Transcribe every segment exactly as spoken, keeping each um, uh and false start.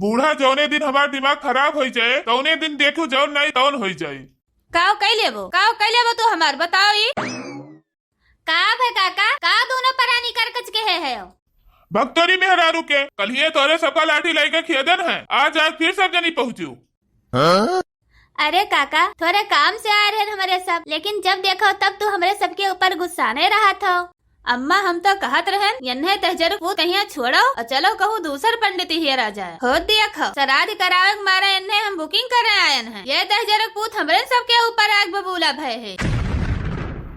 बूढ़ा, जौने दिन हमार दिमाग खराब होइ जाए, तौने दिन देखू जौन नाई तौन होइ जाए। काव कइ लेबो, काव कइ लेबो तू हमार, बताओ ई। का भे काका, का दोनों परानी करकच के है, है? भक्तोरी मेहरारू के, कल्हिये तोरे सबका लाठी लइके खियदन है, आज, आज फिर सब जनी पहुँचू। हाँ? अरे काका, थोरे काम से आए रहन हमरे सब, लेकिन जब देखो तब तू हमरे सबके ऊपर गुस्साने रहत हो। अम्मा, हम तो कहत रहन, यन्हे तहजर पूत कहिया छोड़ो और चलो कहूँ दूसर पंडित हियर आ जाए। हो देखो, श्राद्ध करावे के मारे यन्हे हम booking करे आयन हैं। ये तहजर पूत हमरे सबके ऊपर आग बबूला भय है।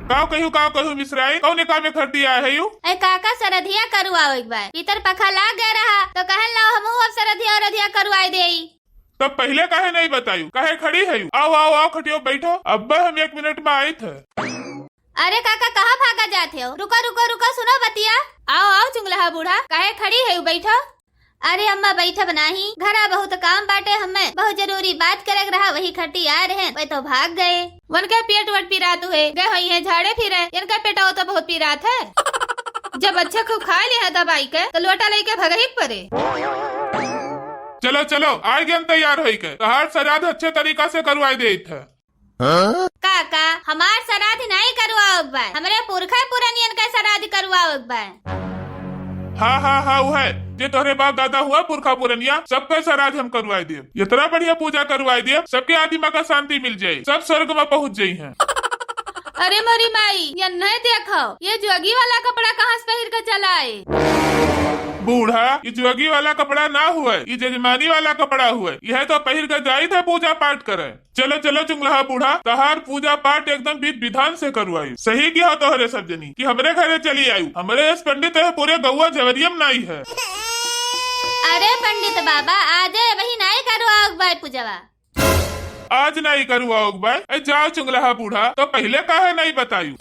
काव कहू, काव कहू मिसराइन, कौने काम में खरती आए है यू? ए काका, सरधिया करुआवे के बा। पितर पखा लाग गए रहा, तो कहन लाओ हमहू अब सरधिया उरधिया करुआए देई। तब पहिले काहे नहीं बतायू? काहे खड़ी है? आओ, आओ, आओ, खटियो बैठो। अब्बे हम एक मिनट में आइत है। अरे काका, कहाँ भागा जात हो? रुको, रुको, रुको, सुनो बतिया। आओ, आओ, चुंगलहा बूढ़ा, काहे खड़ी है? बैठो। अरे अम्मा, बैठब नाही, घरा बहुत काम बाटे, हमें बहुत जरूरी बात करे के रहा, वही खटी आ रहे, वे तो भाग गए। उनके पेट वट पिरात हुए, गए होई है झाड़े फिरे, इनका पेटवा तो बहुत पिरात है। जब अच्छे खूब खा लिया है दबाई के, तो लोटा लेके भगही के परे। चलो, चलो, आए गन तैयार होई के, तहार श्राद्ध अच्छे तरीका से करवाई देत है। हाँ? काका, हमार श्राद्ध नाई करवाओ के बा, हमरे पुरखा पुरनियन का श्राद्ध करवाओ के बा। हाँ, हाँ, हाँ, वो है, जे तोहरे बाप दादा हुआ पुरखा पुरनिया, सबका श्राद्ध हम करवाई देब। इतना बढ़िया पूजा करवाई देब, सबके आत्मा का शांति मिल जाए, सब स्वर्ग में पहुँच जाई हैं। अरे मोरी माई, ये नहीं देखो, ये जोगी वाला कपड़ा कहाँ से पहिर के चला आए? बूढ़ा, ये जोगी वाला कपड़ा ना हुए, ये जजमानी वाला कपड़ा हुए। यह तो पहिर के जाई थे पूजा पाठ करे। चलो, चलो चुंगलहा बूढ़ा, तहार पूजा पाठ एकदम विधि विधान से करवाई। सही किया तोहरे सब जनी कि हमरे घरे चली आयु। हमरे यस पंडित है, पूरे गौवा जवरियम नाई है। अरे पंडित बाबा, आजे वही नाई करवाओ के बा पूजवा। आज नाई करवाओ के बा? ए, जाओ चुंगलहा बूढ़ा, तो पहिले काहे नाई बतायु?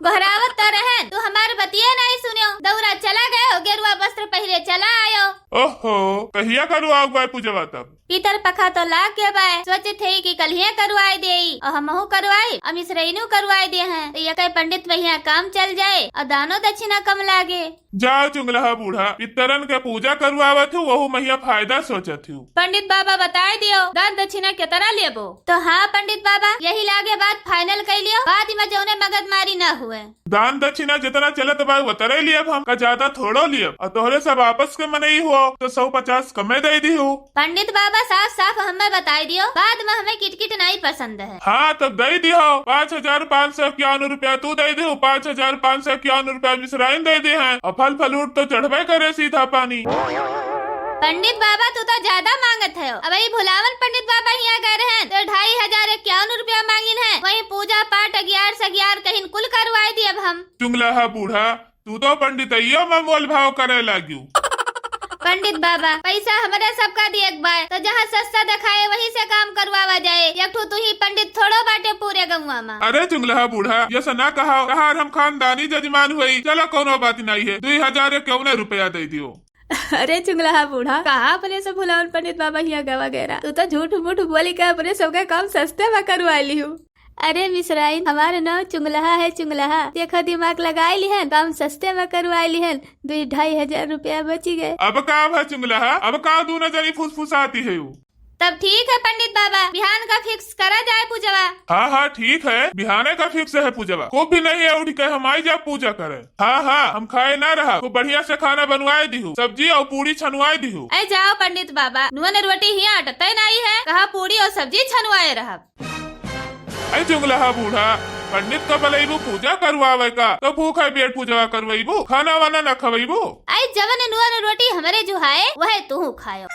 गोहरावत तो रहन, तू हमार बतिये नाई सुन्यो। दौरा चला गए हो, गेरुआ वस्त्र पहिरे चला आयो। ओहो, कहिया करवाओ के बा पूजवा तब? पितर पखा तो लाग गए बा, सोचित है कि कल्हिये करवाए देई, और हमहू करवाई, और मिसरैनू करवाए दे हैं, तो ये कहे पंडित भैया काम चल जाए और दानो दक्षिणा कम लागे। जाओ चुंगलहा बूढ़ा, पितरन के पूजा करवावत हूँ, वहू महिया फायदा सोचत हूँ। पंडित बाबा बताए दियो, दान दक्षिणा केतना लेबो? तो हाँ पंडित बाबा, यही लागे बात final कइ लियो, बाद में जौने मगजमारी न हुए। दान दक्षिणा जितना चलत बा उतरे लियब हम, का ज्यादा थोड़ो लियब। और तोहरे सब आपस के मनई हो तो सौ पचास कमे दे दी हो। पंडित बाबा साफ साफ हमें बताई दियो, बाद में हमें किटकिट नहीं पसंद है। हाँ, तब दे दिहो, पाँच हजार पाँच सौ इक्यावन रुपया तू दे दिहो, पाँच हजार पाँच सौ इक्यावन रुपया मिसराइन दे दे हैं, और फल फलूट तो चढ़बे करे सीधा पानी। पंडित बाबा, तू तो ज्यादा मांगत है। अब वही भुलावन पंडित बाबा हिया गए रहे तो ढाई हजार इक्यावन रुपया मांगिन है, वही पूजा पाठ अगियार सगियार कहिन कुल करवाई दी अब हम। चुंगलाहा बूढ़ा, तू तो पंडितैयो में मोल भाव करे लाग्यू। पंडित बाबा, पैसा हमरे सबका दिए के बा, तो जहाँ सस्ता देखाए वहीं से काम करवावा जाए। एक ठो तू ही पंडित थोड़ो बाटे पूरे गौवा में। अरे चुंगलाहा बूढ़ा, ये सना कहा, कहा हम खानदानी जजमान हुई। चलो कोनो बात नहीं है, दुई हजार इक्यावन रुपया दे दियो। अरे चुंगलाहा बूढ़ा, कहा अपने से भुलावन पंडित बाबा हिया गवा गैरा, तू तो झूठ मूठ बोली के अपने सबका काम सस्ते में करवा लिहू। अरे मिसराइन, हमार नाव चुंगलहा है, चुंगलहा। देखो दिमाग लगाई लिहन, काम सस्ते में करवाई लिहन, दुई ढाई हजार रुपया बची गए। अब का भा चुंगलहा, अब का दूनो जनी फुसफुसाती है यू? तब ठीक है पंडित बाबा, बिहान का fix करा जाए पूजवा। हाँ हाँ ठीक है, बिहाने का fix है पूजवा। को भी नहीं है उठ के हम आई जा पूजा करे। हाँ हाँ, हम खाए ना रहा, खूब बढ़िया से खाना बनवाए दिहू, सब्जी और पूरी छनवाए दिहू। ऐ जाओ पंडित बाबा, नून रोटी हिया अटते नहीं है, कहा पूरी और सब्जी छनवाए रहब। ऐ चुंगलहा बूढ़ा, पंडित का बलैबू पूजा करवावे का, तो भूखा पेट पूजवा करवैबू, खाना वाना न खवैबू। ऐ जवन नून रोटी हमरे जुहाए, वह तू खायो।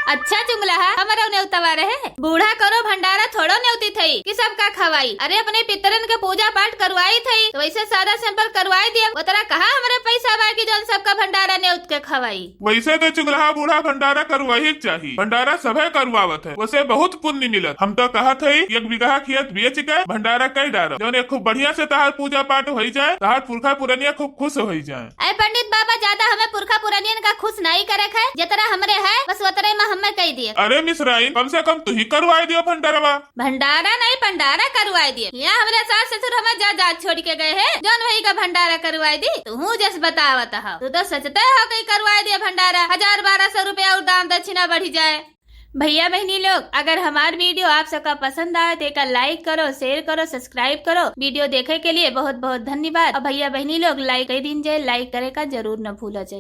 अच्छा चुंगलहा, हमरो नेवतवा रहे, बूढ़ा करो भंडारा थोड़ो नेवती थई कि सबका खवाई। अरे अपने पितरन के पूजा पाठ करवाई थई, तो वैसे सादा simple करवाई दिया। उतरा कहा हमरे पैसा बा कि जौन सबका भंडारा नेवत के खवाई। वैसे तो चुंगलहा बूढ़ा भंडारा करवाही के चाही, भंडारा सभे करवावत है, वैसे बहुत पुण्य मिलत। हम तो कहत हई, एक बीघा खेत बेच के भंडारा कई डारब, जौन एक खूब बढ़िया से तहार पूजा पाठ होई जाए, तहार पुरखा पुरनिया खूब खुश होई जाए। ऐ पंडित बाबा, ज्यादा हमें पुरखा पुरनियन का खुश नहीं करे के है, जितना हमरे है बस उतरे में हमें कही दिए। अरे मिसराइन, कम से कम तू ही करवाए दियो भंडारवा। भंडारा नहीं, भंडारा करवाए दिए। यहाँ हमरे सास ससुर हमें जा, जा छोड़ के गए हैं, जौन वही का भंडारा करवाए दी। तू हूँ जस बतावत हो, तू तो सचते हो कहीं करवाए दिए भंडारा, हजार बारह सौ रुपया और दान दक्षिणा बढ़ी जाए। भैया बहनी लोग, अगर हमार वीडियो आप सबका पसंद आए तो एका लाइक करो, शेयर करो, सब्सक्राइब करो। वीडियो देखे के लिए बहुत बहुत धन्यवाद। और भैया बहनी लोग लाइक कर दीन जाए, लाइक करे का जरूर न भूला जाए।